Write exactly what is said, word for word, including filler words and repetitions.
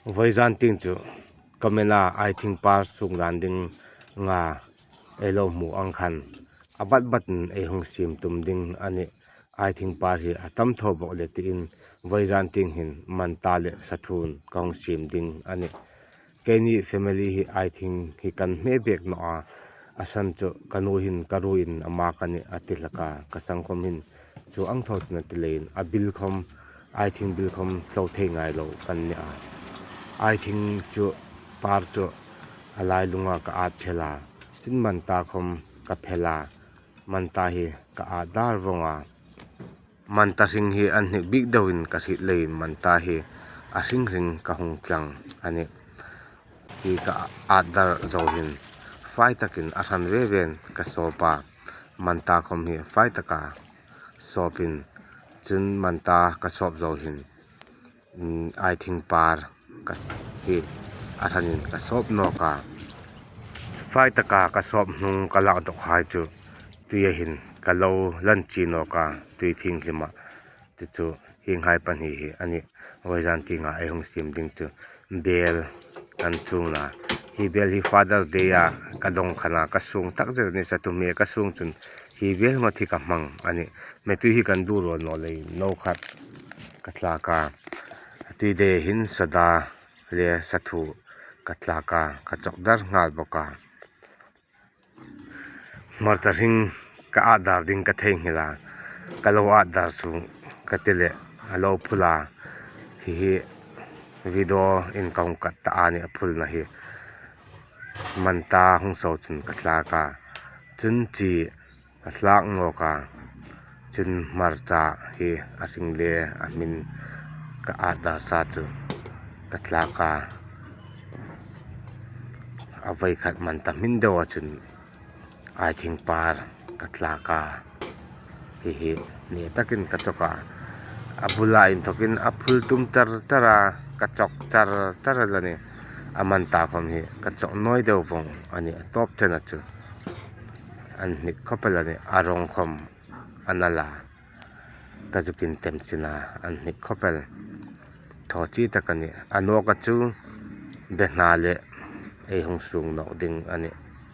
Vawizan tieng chu comment-a Aithing par sung dan ding nga ei lo hmu ang khan a bat batin ei hung siem tum ding a nih. Aithing par hi a tam tho bawk le tiin vawizan tieng hin Manta le Sathun ka hung siem ding a nih. Keini family hi Aithing hi kan hme bek naw a, a san chu ka nu hin ka ruin ama ka nih a ti hlak a, ka sang khawm hin chu ang tho tina ti leiin a bil khawm, Aithing bil khawm tlo thei ngai lo kan ni a. Aithing chu par chu a lailunga ka at phel a, chun Manta khawm ka phel a, Manta hi ka at dar vawng a. Manta hring hi an hnik bik deuin ka hriet leiin Manta hi a hring hring ka hung tlang a nih. Hi ka at dar zo hin fai takin a hran ve ven ka sawp a, Manta khawm hi fai taka sawpin, chun Manta ka sawp zo hin, mm, Aithing par ka hi a hranin ka sawp nawk a. Fai taka ka sawp hnung ka lak dawk hai chu tuia hin ka lo lan chi nawk a, tui thienghlima. Chu chu hienghai pahni hi a nih. Vawizan tienga ei hung siem ding chu bel kan chuong la. Hi bel hi Father's Day-a ka dawng khan a, ka suong tak zet a nih, Sathum hi ka suong chun hi bel ngawt hi ka hmang a nih. Hmetui hi kan dur rawn naw leiin no khat ka thlak a. Tuidaia hin soda le sathu ka thlak a, ka chawk dar nghal bawk a. Hmarcha hring ka at dar ding ka theinghil a, ka lo at dar chu ka ti leh a lo phul a, hi hi video-in ka hung kat ta a nih a phulna hi. Manta hung so chun ka thlak a, chun chi ka thlak nawk a, chun hmarcha hi a hring le a hmin ka at dar sa chu ka thlak a, a voi khat Manta hmin deuha chun Aithing par ka thlak a, hi hi ni takin ka chawk a, a bula inthawkin a phul tum tar tar a, ka chawk tar tar a la nih. A Manta khawm hi ka chawk nawi deu vawng a nih, a tawp chena chu an hnik khawp el a nih, a rawng khawm a nal a, ka zuk intem chin a, an hnik khawp el. Thaw chi tak a nih. A nawka chu behna le ei hung suong nawk ding a nih.